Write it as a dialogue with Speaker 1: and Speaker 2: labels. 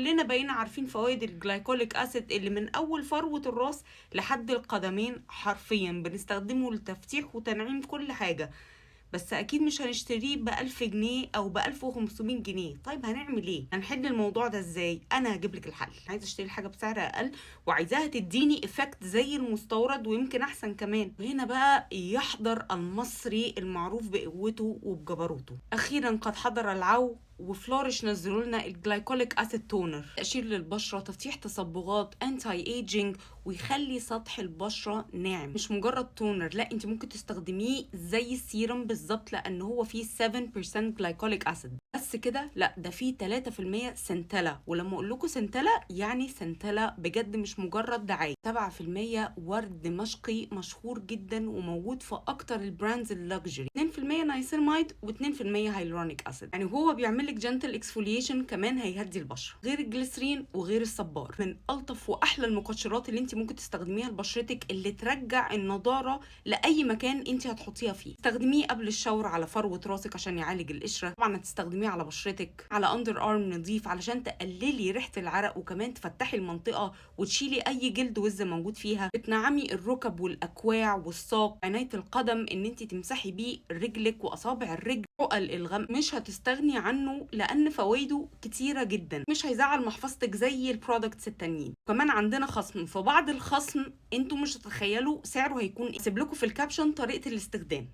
Speaker 1: كلنا بقينا عارفين فوائد ال glycolic acid اللي من اول فروة الراس لحد القدمين، حرفيا بنستخدمه لتفتيح وتنعيم كل حاجة. بس اكيد مش هنشتريه ب1000 جنيه او ب1500 جنيه. طيب هنعمل ايه؟ هنحل الموضوع ده ازاي؟ انا هجيب لك الحل. عايزه اشتري حاجة بسعر اقل وعايزاها تديني effect زي المستورد ويمكن احسن كمان. وهنا بقى يحضر المصري المعروف بقوته وبجبروته. اخيرا قد حضر العو، وفلوريش نزلوا لنا ال glycolic acid toner، تقشير للبشره، تفتيح تصبغات، anti aging، ويخلي سطح البشرة ناعم. مش مجرد toner، لا، انت ممكن تستخدميه زي السيرم بالظبط، لان هو فيه 7% glycolic acid. بس كده؟ لا، ده فيه 3% centella، ولما اقول لكم centella يعني centella بجد، مش مجرد دعايه. 7% ورد دمشقي مشهور جدا وموجود في اكتر ال brands ال luxury، 2% نايسيناميد و2% hyaluronic acid. يعني هو بيعمل لك gentle exfoliation، كمان هيهدي البشره، غير الجليسرين وغير الصبار. من الطف واحلى المقشرات اللي انت ممكن تستخدميها لبشرتك، اللي ترجع النضارة لاي مكان انت هتحطيها فيه. استخدميه قبل ال shower على فروه راسك عشان يعالج القشره، طبعا هتستخدميه على بشرتك، على underarm نظيف علشان تقللي ريحه العرق وكمان تفتحي المنطقة وتشيلي اي جلد وزه موجود فيها. بتنعمي الركب والاكواع والساق، عناية القدم ان انت تمسحي بيه رجلك واصابع الرجل، عقل الغم. مش هتستغني عنه لان فوائده كتيرة جدا، مش هيزعل محفظتك زي ال products التانيين. كمان عندنا خصم، فبعد الخصم انتوا مش هتتخيلوا سعره هيكون ايه. هسيب لكم في ال caption طريقه الاستخدام.